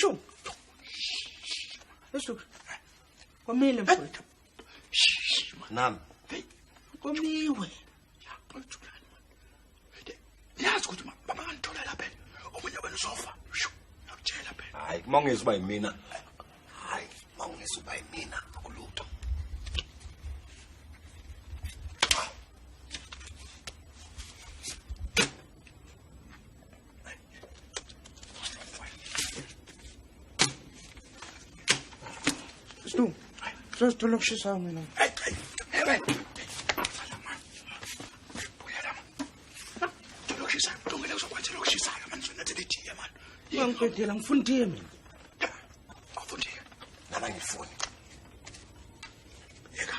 Isho. Isho. Komile mfowethu. Nami. Komiwe. Yazi ukuthi mama ngangithola lapha. Omunye wena usofa. Ngiyakutshela phela. Hayi, mawungezuba yimina. Hayi, mawungezuba yimina akulutho. Stu. Sesithola ukushisa mina. Hey, hey. Sala man. Buya la man. Thola ukushisa. Tongela uzokwenzela ukushisayo man. Sonathele itiye man. Ngiqedela ngifuna itiye mina. Awufundile. Nami angifuni. Yeka.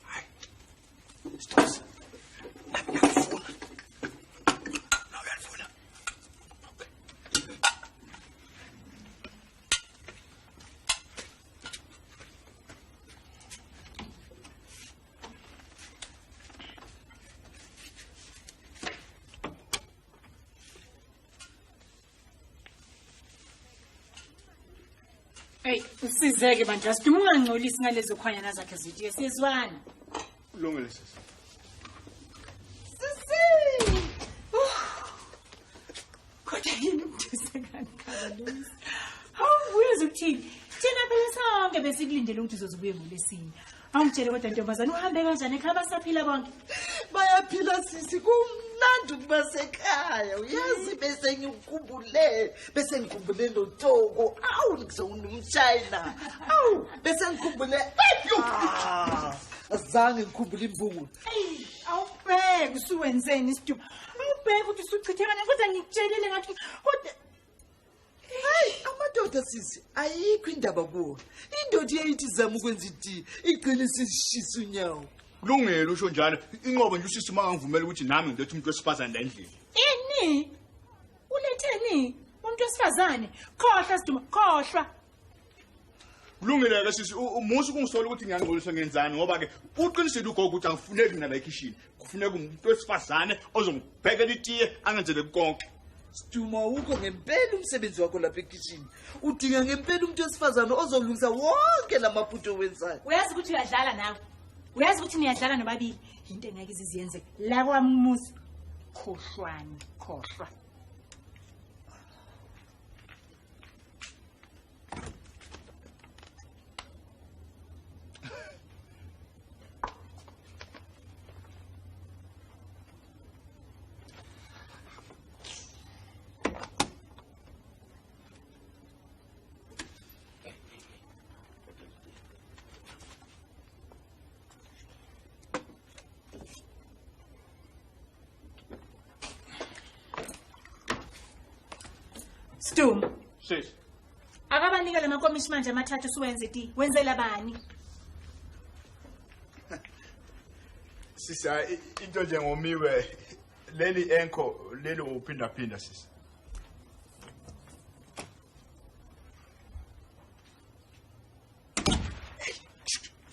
Hayi. Stop. Nami ngiyafuna. Nawe uyalifuna. Okay. Hey, usizeke bandla siduma ungangcolisi ngalezo khwanyana zakhe zitiye siyezwana. Kulungile sisi. Sisi. Kodwa yini umthuse kangaka Louis? Hawu uyazi ukuthini? Thina phela sonke besikulindele ukuthi uzozibuye ngolesine. Awungitshele kodwa ntombazane uhambe kanjani ekhaya basaphila bonke? Bayaphila sisi, kumnandi ukuba sekhaya. Uyazi bese ngikukhumbule, bese ngikhumbule noToko. Awu ngizowumshayina. Awu bese ngikhumbule. Azange ngikhumbule imbungulu. Hey, awubheke usuwenzeni isidumo. Awubheke ukuthi usuchithekana kodwa ngikutshelile ngathi kodwa Hayi, amadoda sisi ayikho indaba kuwo. Indoda iyayithi izama ukwenza itiye, igcine isishisa unyawo. Kulungile usho njalo. Inqobo nje usisi mangangivumela ukuthi nami ngilethe umuntu wesifazane la endlini. Ini? Uletheni? Umuntu wesifazane? Khohlwa Siduma, khohlwa. Kulungile ke sisi, umusa ukungisola ukuthi ngiyangcolisa ngenzani ngoba ke uqinisile ugogo ukuthi angifuneki mina la ekhishini. Kufuneka umuntu wesifazane ozongibhekela itiye angenzele konke. Siduma awukho ngempela umsebenzi wakho lapha ekhishini. Udinga ngempela umuntu wesifazane ozolungisa wonke lamaphutha owenzayo. Uyazi ukuthi uyadlala nawe. Uyazi ukuthi niyadlala nobabili. Into engeke iziyenze la kwami umuzi. Khohlwani, khohlwa. Siduma. Sisi. Akabanika lamakomishi manje amathathu usuwenze iti. Wenzela bani? Sisi, into nje ngomiwe leli enko leli uphinda phinda sisi.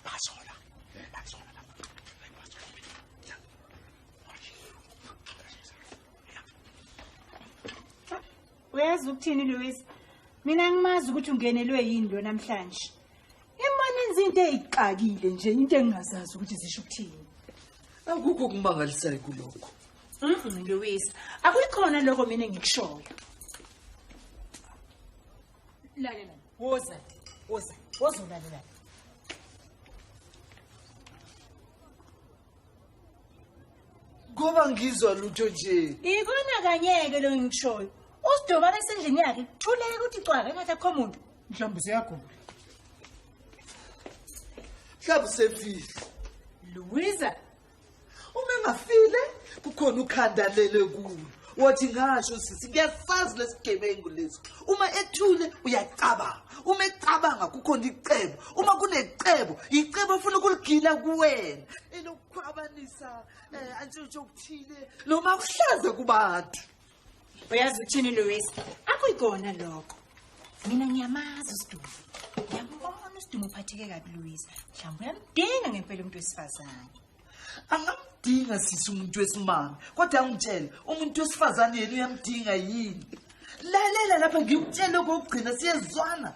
Basola. Basola lapha. Uyazi ukuthini Louis? Mina ngimazi ukuthi ungenelwe yini lo namhlanje. Imani enza into eziqakile nje, into engingazazi ukuthi zisho ukuthini. Akukho kumangalisayo kulokho. Louis, akuyikhona lokho mina engikushoyo. Lalela, woza, woza, woza ulalela. Ngoba ngizwa lutho nje. Ikona kanyeke lo engikushoyo. Usidoba besendlini yakhe, thuleke ukuthi cwaka engathi akho muntu. Mhlawumbe siyagula. Mhlawumbe usefile. Louisa, uma engafile kukhona ukhandalele kulo. Wathi ngasho sisi ngiyasazi lesigebengu lesi. Uma ethule uyacabanga. Uma ecabanga kukhona icebo. Uma kunecebo, icebo ufuna ukuligila kuwena. Elokukhwabanisa antshontsho okuthile noma kuhlaze kubantu. Uyazi uthini Louis? Akuyikona lokho. Mina ngiyamazi uSidumo. Ngiyambona uSidumo uphatheke kabi Louis. Mhlawumbe uyamdinga ngempela umuntu wesifazane. Angamdinga sisi umuntu wesimame, kodwa angitshele umuntu wesifazane yena uyamdinga yini? Lalela lapha ngikutshele okugcina siyezwana.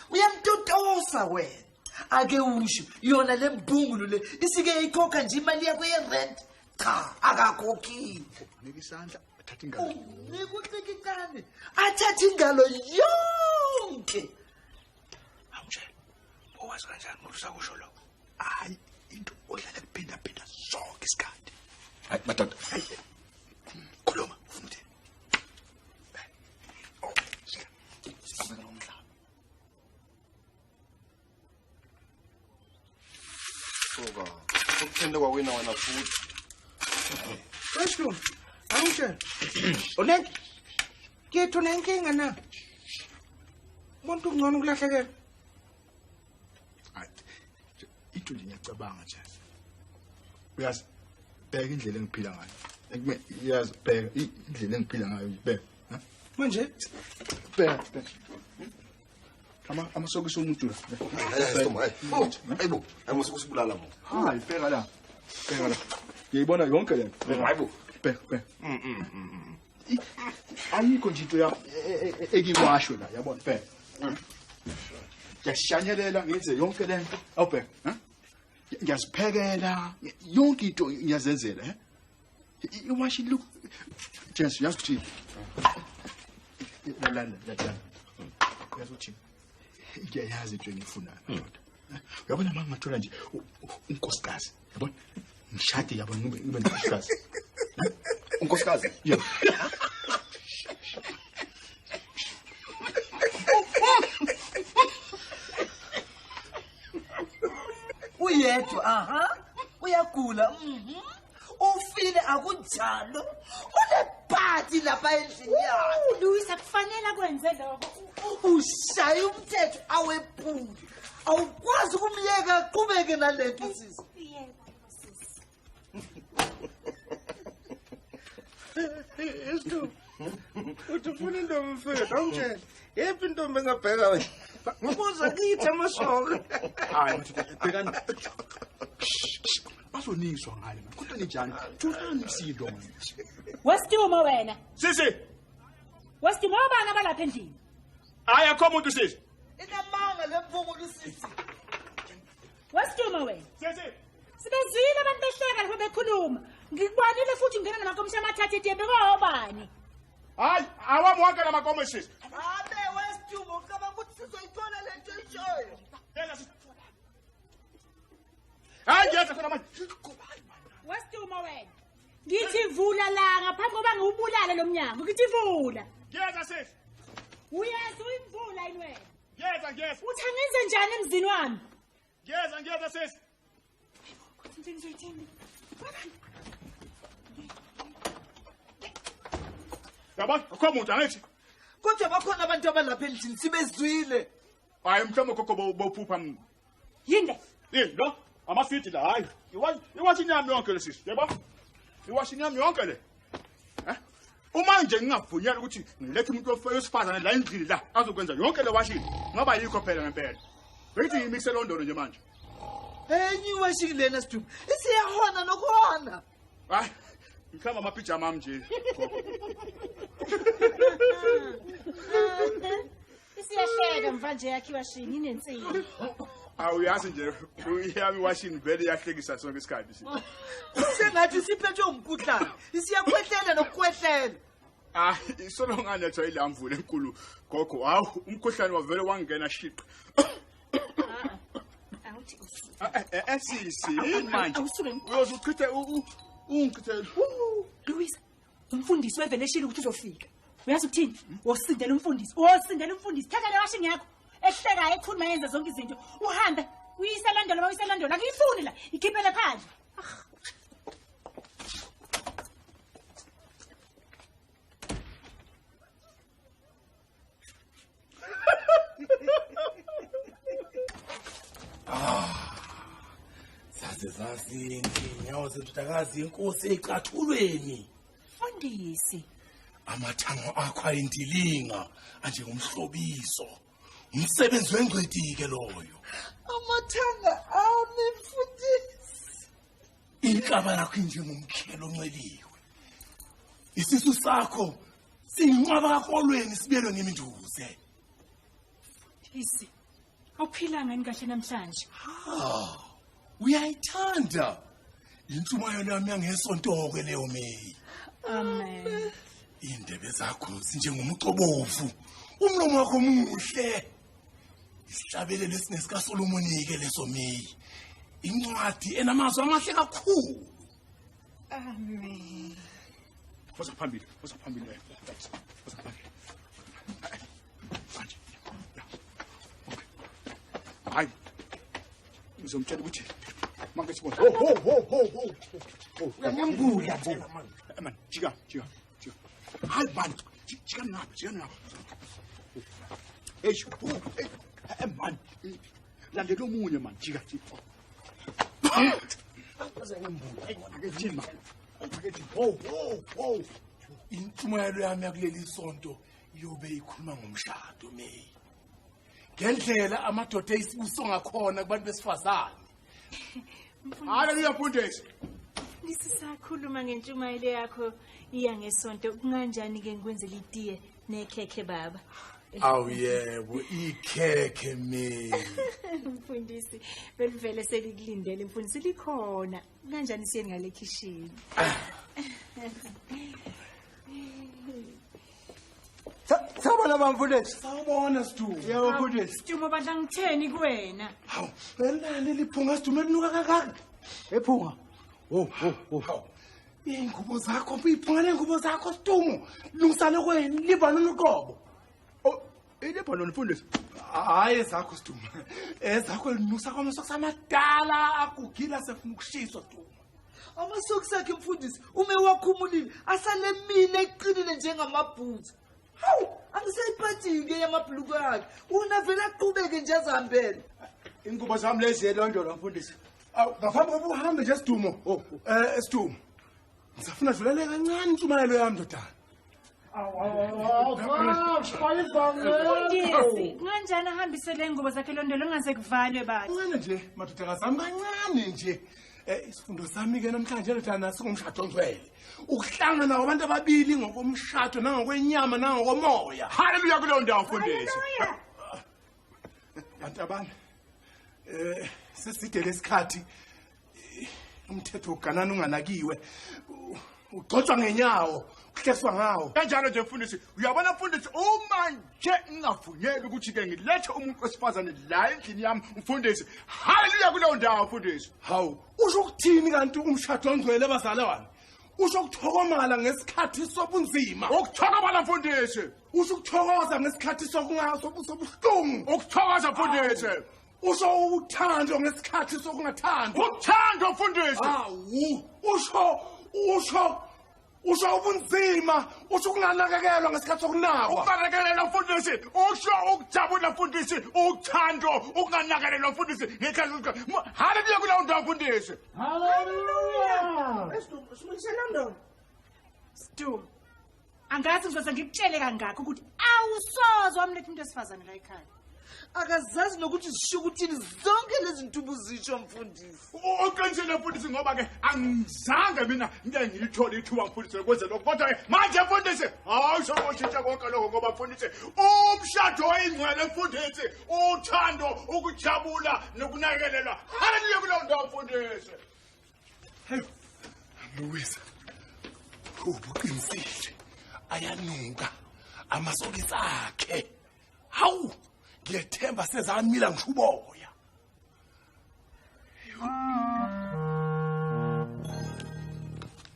Uyamtotosa wena. Ake usho yona le mbungulu le isike ikhokha nje imali yakho ye-rent. Cha, akakhokhile. Nika isandla athathe ingalo. Unika ucikicane athathe ingalo yonke. Awutshela. Owazi kanjani ukuthi usakusho lokho? Hayi, into odlala kuphinda phinda sonke isikhathi. Hayi madoda. Khuluma ufuna uthini? Oh, siqhubeka nomdlalo. Suka. Ukuthende kwawina wena futhi. Westum, awutshela. Unenki? Kethu unenkinga na? Umuntu ungcono ukulahlekela. Hayi. Into nje ngiyacabanga nje. Uyazi bheka indlela engiphila ngayo. Uyazi bheka indlela engiphila ngayo bheka. Manje bheka bheka. Amasokisi omuntu la. Hayi, hayibo, hayi usibulala mo. Hayi bheka la. Bheka la. Ngiyibona yonke le. Hayibo. Bheka bheka. Ayikho nje into ya ekiwashwe la yabona bheka. Ngiyashanyelela ngenze yonke lento. Awubheka, Ngiyaziphekela yonke into ngiyazenzela, eh? Iwashi look. Jesu yazi ukuthi la. Yazi ukuthi ngiyayazi into engiyifunayo madoda. Uyabona uma ngingathola nje unkosikazi, yabona? Ngishade yabona ngibe nonkosikazi. Unkosikazi? Yebo. Uyedwa, aha. Uyagula, Ufile akunjalo. Unephathi lapha endlini yakhe. Louis akufanele akwenze lokho. Ushaya umthetho awephuli. Awukwazi ukumyeka aqhubeke nalento sisi. Yebo sisi. Istum. Uthi ufuna intombi mfethu, awungitshele. Yephi intombi engabheka wena? Ubuza kithi amasoka. Hayi bhekani. Bazoniswa ngale manje. Kodwa ninjani? Thulani umsindo manje. Wesitumo wena. Sisi. Wesitumo obani abalapha endlini? Hayi akho umuntu sisi. Inamanga lemvungulu sisi. Wesitumo wena. Sisi. Sibezwile abantu behleka lapho bekhuluma. Ngikubonile futhi ngena namakomishi amathathu etiye bekobani. Hayi, awami wonke lamakomishi sisi. Abe wesitumo ucabanga ukuthi sizoyithola lento oyishoyo. Hayi ngiyeza khona manje. Wesitumo wena. Ngithi vula la ngaphambi kokuba ngiwubulale lo mnyango. Ngithi vula. Ngiyeza sisi. Uyeza uyimvula yini wena? Ngiyeza ngiyeza. Uthi angenze njani emzini wami? Ngiyeza ngiyeza sisi. Kuthi nje ngizoyithini? Yabona, akho muntu angithi. Kodwa bakhona abantu abalapha endlini sibezwile. Hayi mhlawumbe gogo bophupha mina. Yini le? Yini lo? Amaswidi la hayi. Iwashi inyama yonke lesisi, yebo? Iwashi inyama yonke le. Eh? Uma nje ngingavunyelwa ukuthi ngilethe umuntu wesifazane la endlini la azokwenza yonke le washini, ngoba yikho phela ngempela. Bethi ngimise London nje manje. Enye iwashini lena Sidumo. Isiyahona nokuhona. Hayi, ngikhamba amapijama ami nje. Isiyahleka mva nje yakhe iwashini inensini. Awuyazi nje uyami washini vele iyahlekisa sonke isikhathi. Sengathi siphethwe umkhuhlane. Isiyakhwehlela nokukhwehlela. Ah, isolo nganethwa ilamvula enkulu gogo. Hawu, umkhuhlane wavele wangena shiqa. Awuthi sisi manje. Uyozuchithe ungichithele. Louis, umfundisi wevele eshilo ukuthi uzofika. Uyazi ukuthini? Wosindela umfundisi. Wosindela umfundisi. Thatha le washing yakho. Ehlekayo ekhuluma yenza zonke izinto. Uhambe uyise London, uyise London. Akuyifuni la. Ikhiphele phandle. Zaze zazinhle inyawo zendodakazi yenkosi ecathulweni. Mfundisi, amathango akho ayindilinga anjengomhlobiso. Umsebenzi wengcweti ke loyo. Amathanga ami mfundisi. Inkaba yakho injengomkhelo onceliwe. Isisu sakho siyinqwaba kakolweni sibiyelwe ngeminduze. Mfundisi, awuphilanga yini kahle namhlanje? Uyayithanda intshumayelo yami yangesonto-ke leyo Meyi. Amen. Indebe zakho zinjengomcobovu, umlomo wakho muhle. Isihlabelelo esinesikaSolomoni-ke leso Meyi. Incwadi enamazwi amahle kakhulu. Amen. Woza phambili, woza phambili. Woza phambili. Manje. Okay. Hayi. Ngizomtshela ukuthi manje sibona. Ho ho ho ho ho. Uyangembula manje. Man, jika, jika, jika. Hayi man, jika ngapha, jika ngapha. Hey, hey man. Landela omunye man, jika, jika. Ho ho ho. Intshumayelo yami yakuleli sonto iyobe ikhuluma ngomshado Meyi. Ngendlela amadoda eyisibuso ngakhona kubantu besifazane. Haleluya mfundisi. Mfundisi, sakhuluma ngentshumayelo yakho iya ngesonto. Kunganjani ke ngikwenzele itiye nekhekhe baba? Awu yebo, ikhekhe Meyi. Mfundisi, belivele selikulindele mfundisi, likhona. Kanjani siye ngale khishini? Sawubona bamfundisi. Sawubona Sidumo. Yebo mfundisi. Sidumo bandla, ngitheni kuwena? Hawu, lelani liphunga Sidumo elinuka kangaka? Ephunga. Ho ho ho. Ingubo zakho, iphunga lengubo zakho Sidumo. Lungisane kweni Lebanon uqobo. Oh, iLebanon mfundisi. Hayi ezakho Sidumo. Ezakho linusa kwamasokisi amadala agugile sefuna ukushiswa Sidumo. Amasokisi akhe mfundisi ume wakhumulile asalemile eqinile njengamabhutsi. Hawu, angisayiphathi-ke yamabhuluku akhe. Una vele aqhubeke nje azihambele. Ingubo zami lezi elondolo mfundisi. Awu, ngaphambi kokuba uhambe nje Sidumo. Sidumo. Ngisafuna dlulele kancane intshumayelo yami ndodana. Mfundisi, kunganjani ahambise le ngubo zakhe elondolo kungaze kuvalwe baba? Kancane nje madodakazi ami, kancane nje. Isifundo sami-ke namhlanje ndodana singumshado ongcwele. Ukuhlangana kwabantu ababili ngokomshado nangokwenyama nangokomoya. Haleluya kuleyo ndawo mfundisi. Bantu abami, seside lesikhathi umthetho wokuganana unganakiwe. Ugxotshwa ngenyawo, uhleswa ngawo. Kanjalo nje mfundisi, uyabona mfundisi, uma nje ngingavunyelwa ukuthi-ke ngilethe umuntu wesifazane la endlini yami mfundisi. Haleluya kuleyo ndawo mfundisi. Hawu, usho ukuthini kanti umshado ongcwele bazalwane? Usho ukuthokomala ngesikhathi sobunzima. Ukuthokomala mfundisi. Usho ukuthokoza ngesikhathi sobuhlungu. Ukuthokoza mfundisi. Usho uthando ngesikhathi sokungathandwa. Uthando mfundisi. Hawu, usho ubunzima, usho ukunganakekelwa ngesikhathi sokunakwa. Ukunganakelelwa mfundisi, usho ukujabula mfundisi, uthando, ukunganakelelwa mfundisi ngesikhathi. Haleluya kuleyo ndawo mfundisi. Haleluya. Sidumo, angazi ngizoze ngikutshele kangakho ukuthi awusoze wamletha umuntu wesifazane la ekhaya. Akazazi nokuthi zisho ukuthini zonke lezi ntubu zisho mfundisi. Uqinisile mfundisi, ngoba ke angizange mina ngike ngilithole ithuba mfundisi lokwenza lokho. Kodwa ke manje mfundisi, hayi sokushintsha konke lokho ngoba mfundisi umshado oyingcwele mfundisi, uthando, ukujabula nokunakekelelwa. Haleluya kuleyo ndawo mfundisi. Hey, Louisa, ubuqinisile. Ayanuka amasokisi akhe. Hawu, ngiyethemba sezamila ngisho uboya.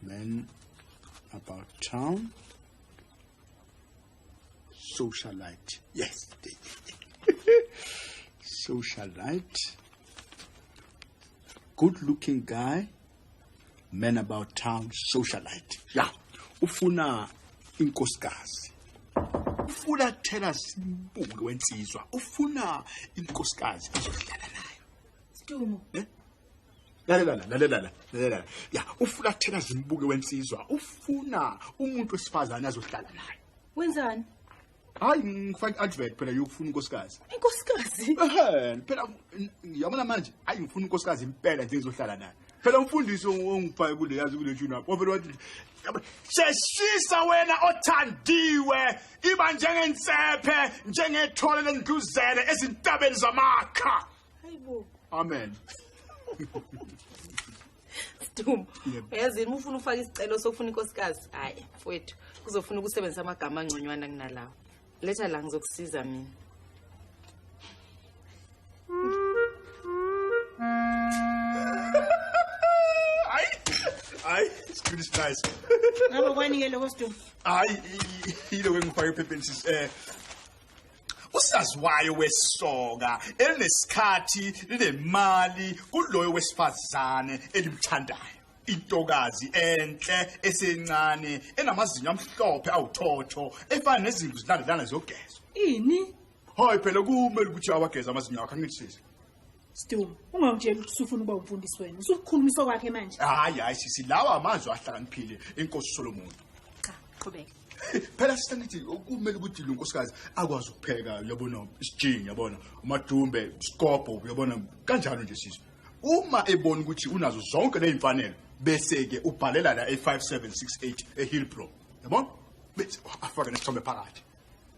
Men about town, socialite. Yes. Socialite. Good looking guy, man about town, socialite. Yeah. Ufuna inkosikazi. Ufuna thela sibuke wensizwa. Ufuna inkosikazi azohlala nayo. Sidumo. Eh? Lalela. Ya, ufuna thela zimbuke wensizwa. Ufuna umuntu wesifazane azohlala naye. Wenzani? Hayi, ngifaka advert phela yokufuna inkosikazi. Inkosikazi? Ehhe, phela ngiyabona manje, hayi ngifuna inkosikazi impela nje ngizohlala naye. Phela umfundisi ongifake kule yazi kule tune up. Wavele wathi sheshisa wena othandiwe iba njengensephe njengethole lendluzele ezintabeni zamakha. Hayibo. Amen. Sidumo. Uyazini uma ufuna ufaka isicelo sokufuna inkosikazi? Hayi, mfowethu, kuzofuna ukusebenzisa amagama angconywana kunalawo. Letha la ngizokusiza mina. Hayi, it's good, it's nice. Ngabe kwanike lokho Sidumo? Hayi, yilo engifake ephepheni sisi. Usaziwayo wesoka elinesikhathi linemali kuloyo wesifazane elimthandayo. Intokazi enhle esencane enamazinyo amhlophe awuthotho efana nezimvu zilandelana zogeza. Ini? Hayi phela kumele ukuthi awageze amazinyo akhe angithi sisi. Sidumo, ungangitsheli ukuthi usufuna ukuba umfundisi wena. Usukukhulumisa kwakhe manje. Hayi hayi sisi, lawa amazwi ahlakaniphile inkosi Solomon. Cha, qhubeka. Phela sisi ngithi kumele ukuthi lo nkosikazi akwazi ukupheka, uyabona, isijingi, uyabona, umadumbe, isikobho, uyabona, kanjalo nje sisi. Uma ebona ukuthi unazo zonke lezimfanelo bese ke ubhalela la e5768 eHillbrow. Yabona? Bese afake nesithombe phakathi.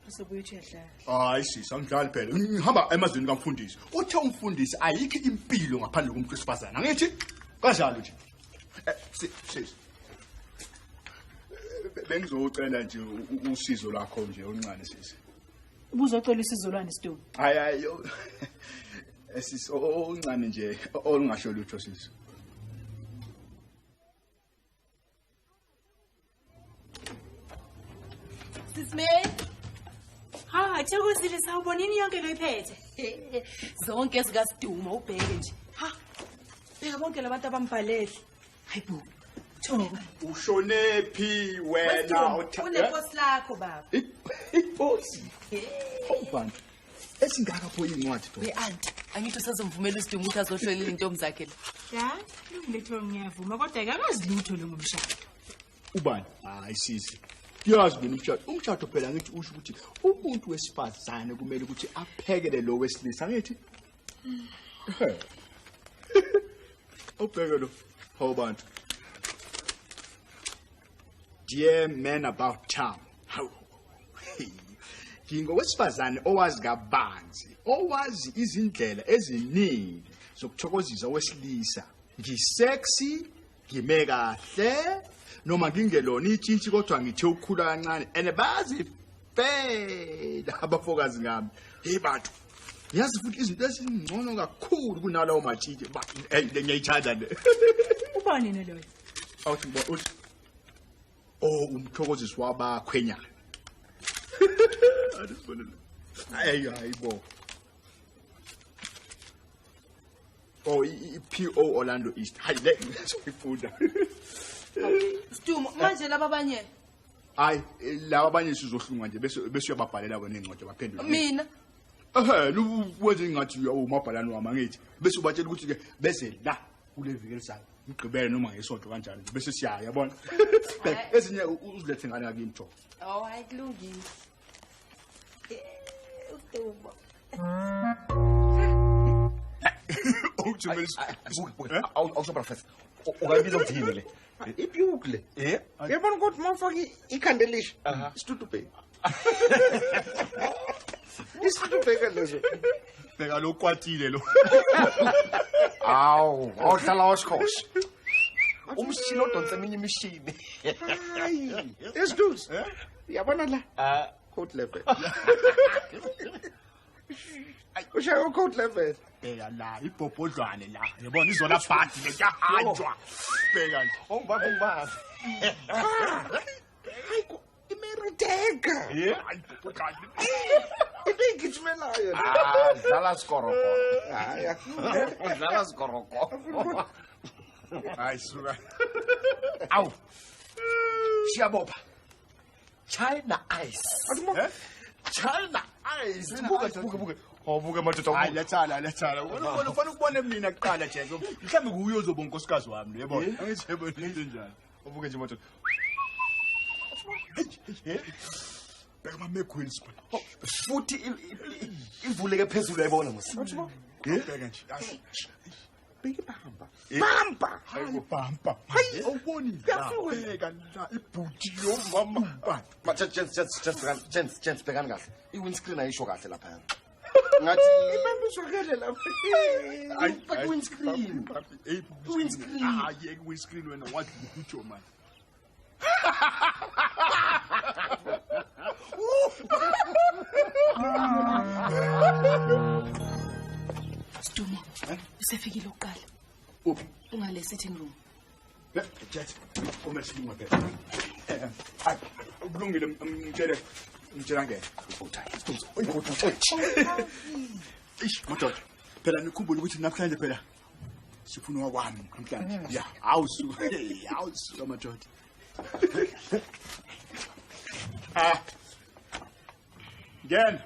Usobuye uthi uyadlala. Hayi sisi, angidlali phela. Ngihamba emazweni kamfundisi. Uthe umfundisi ayikho impilo ngaphandle komuntu wesifazane. Angithi kanjalo nje. Sisi. Bengizocela nje usizo lwakho nje oluncane sisi. Ubuzocela usizo lwani Sidumo? Hayi hayi. Sisi oncane nje olungasho lutho sisi. Sisi May. Ha, Thokozile sawubonini yonke lo iphethe. Zonke ezikaSidumo ubheke nje. Ha. Bheka bonke labantu abambhalele. Hayibo. Thoko. Ushonephi wena? Uneposi lakho baba. Iposi. Hawu bantu. Esingaka pho incwadi to. We aunt, angithi usazomvumela uSidumo ukuthi azohlolela intombi zakhe la. Ya, lungile ngiyavuma kodwa akakazi lutho lo ngomshado. Ubani? Hayi sisi. Yazi mina umshado. Umshado phela ngithi usho ukuthi umuntu wesifazane kumele ukuthi aphekele lo wesilisa ngithi. Ubheke lo. Hawu bantu. Dear man about town. Hawu. Ngingowesifazane owazi kabanzi, owazi izindlela eziningi zokuthokozisa wesilisa. Ngisexy, ngime kahle, noma ngingelona itshintshi kodwa ngithe ukukhula kancane and bazi phela abafokazi ngami. Hey bantu, yazi futhi izinto ezingcono kakhulu kunalawo matshintshi. Hey, ngiyayithanda le. Ubani ne loyo? Awuthi ngibona uthi oh umthokozisi wabakhwenyana. Hayi hayibo. Oh PO Orlando East. Hayi le ngifunda. Sidumo manje laba abanye. Hayi laba abanye sizohlunga nje bese bese uyababhalela wena incwadi baphendule. Mina wenze ngathi umabhalani wami angithi bese ubatshela ukuthi ke bese la kule viki elizayo ngigqibele noma ngesonto kanjani bese siyaya yabona. Ezinye uzilethe ngane ngakimi Thoko. Oh hayi kulungile. Udumo. Awusho professor. Ungayibiza uthini le? Ibuke le. Eh? Yabona ukuthi mawufaka ikhanda elisha. Isitutubheka. Isitutubheka leso. Bheka lo kwatile lo. Awu, awuhlala oshkosh. Umshini odonsa eminye imishini. Hayi, esiduze. Yabona la? Code level. Ushaya code level. Bheka la ibhobhodlwane la. Yabona izola bhadi le kuyahanjwa. Bheka nje. Ongibamba ongibamba. Hayi, imeriteka. Yeah, ibhobhodlwane. Into engijimelayo. Ah, dlala skoroko. Hayi, dlala skoroko. Hayi suka. Awu. Siyabopha. China Ice. China Ice. Buka buka buka. Awubuke madoda. Hayi letsala letsala. Wena ufana ukubone mina kuqala nje. Mhlawumbe kuyo uzoba unkosikazi wami lo yabona. Angithi yebo into njalo. Ubuke nje madoda. Bheka ama-Megwills. Futhi ivuleke phezulu uyayibona mos. Bheka nje. Bheka ibamba. Bamba. Hayi bamba. Hayi awuboni la. Bheka la ibhuti yomama. Ma gents bhekani kahle. I-windscreen ayisho kahle lapha. Ngathi ibamba izwakele lapha. Hayi windscreen. Windscreen. Hayi windscreen wena wathi lutho man. Sidumo, usefikile uqala. Uphi? Ungale sitting room. Jet, kumele silunge phela. Hayi, kulungile ngitshele ngene. Eish, madoda. Phela nikhumbule ukuthi namhlanje phela sifuna wakwami namhlanje. Ya, awusuka. Awusuka madoda. Ah. Ngena.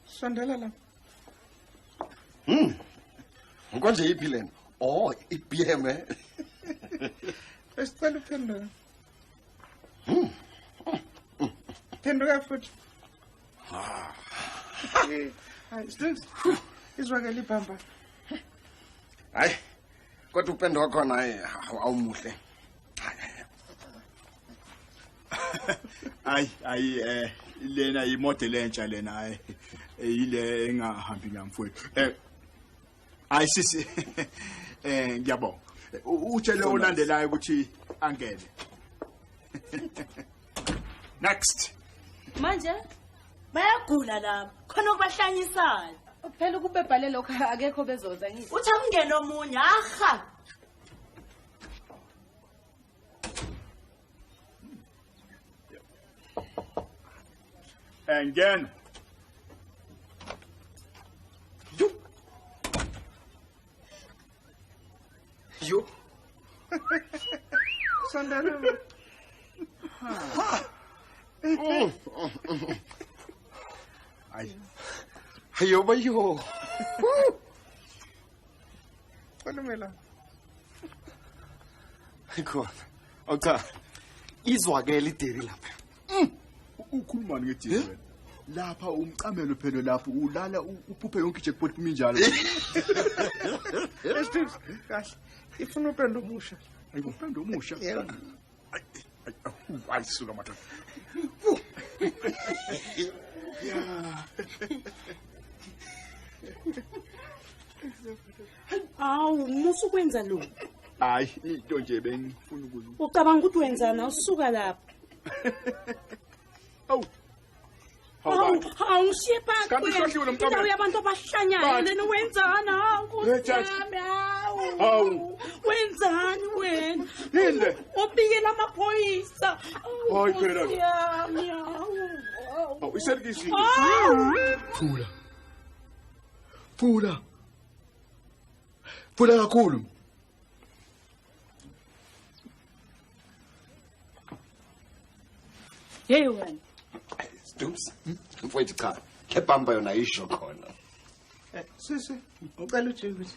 Sondela la. Nkonje yiphi lena? Oh, iBM eh. Esicela uphenduka. Phenduka futhi. Hayi, Steve. Izwakele ibamba. Hayi. Kodwa upendo wakhona hayi awumuhle. Hayi, hayi lena imodel entsha lena hayi. Ile engahambi ngamfowethu. Hayi sisi. Ngiyabonga. Utshele olandelayo ukuthi angene. Next. Manje bayagula laba. Khona okubahlanyisana. Phela ukube bhale lokho akekho bezoza ngithi. Uthi akungena omunye aha. Ngena. Yo. Sondela. Hayi. Hayo bayo. Khulumela. Khona. Awucha. Izwakele ideri lapha. Ukhuluma ngederi wena. Lapha umcamelo phela lapho ulala uphuphe yonke ijackpot phuma injalo. Steve, kahle. Ifuna upendo omusha. Ayi upendo omusha. Hayi suka madoda. Awu, musu kwenza lo. Hayi, into nje bengifuna ukuzu. Ucabanga ukuthi wenzana usuka lapha. Awu. Hawu, ushiye phansi. Indawo yabantu abahlanyayo lena wenzana? Hawu, Nkosi hawu. Hawu. Wenzani wena? Yini? Ubikela amaphoyisa. Hayi phela. Yami, hawu. Hawu, iselikisi. Phula. Phula. Phula kakhulu. Hey wena. Stoops. Mfowethu cha. Le bamba yona ayisho khona. Sisi, ngicela ujike ukuthi.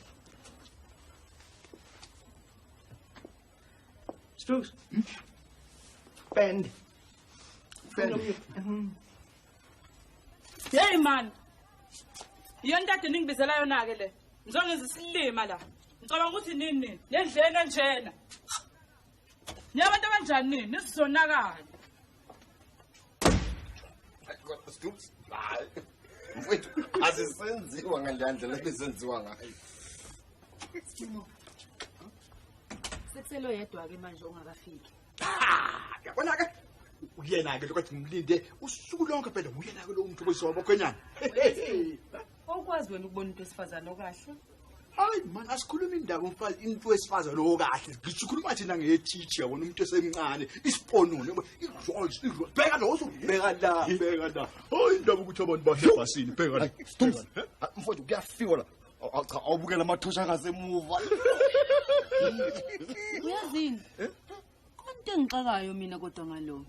Stoops. Bend. Bend. Hey man. Yonke kade ningibizela yona ke le. Ngizongenza isilima la. Ngicabanga ukuthi nini nendlela enjena. Niyabantu abanjani nini? Nisizonakala. Stoops. Mfowethu asisenziwa ngale ndlela ebesenziwa ngayo. Sekuselo yedwa ke manje ongakafiki. Yabona ke uyena ke lokho ngimlinde usuku lonke phela uyena ke lo muntu oyisoba bokhwenyana. Awukwazi wena ukubona into esifazana okahle? Hayi man, asikhuluma indaba umfazi into wesifazana okahle. Ngikhuluma thina ngethithi yabona umuntu esemncane isiponono iRolls bheka lo uzobheka la bheka la. Hayi indaba ukuthi abantu basebhasini bheka la. Stoops. Mfowethu kuyafiwa la. Cha awubukela amathosha ngasemuva. Uyazini? Konke engixakayo mina kodwa ngalo.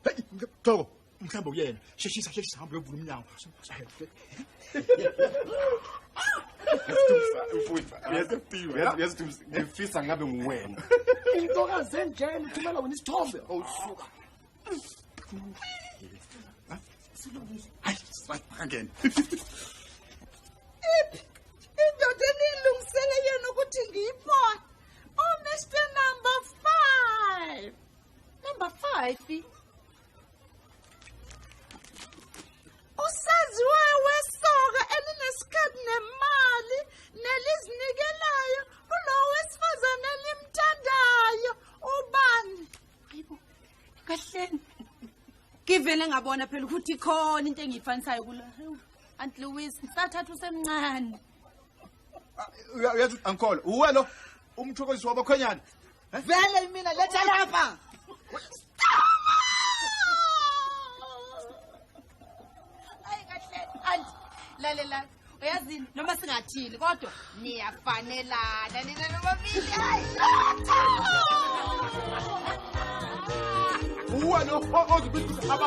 Hey, Thoko, mhlawumbe uyena. Sheshisa sheshisa hamba uyovula umnyango. Yazi ngifisa ngabe nguwena. Intokazi enjena uthumela wena isithombe. Awusuka. Hayi, Right, makangene. Iphi indoda enilungisele yena ukuthi ngiyibone? Oh, Mr. Number 5. Number 5. Usaziwayo wesoka elinesikhathi nemali nelizinikelayo kulowo wesifazane elimthandayo. Ubani? Hayibo. Kahleni. Ngivele ngabona phela ukuthi ikhona into engiyifanisayo kulo. Aunt Louise, sathatha usemncane. Uyazi angikholwa. Uwe lo umthokozisi wabakhwenyana. Vele mina letha lapha. Hayi kahle aunt. Lalela. Uyazini noma singathini kodwa niyafanelana nina nobabili. Hayi. Uwe lo ozibiza abantu.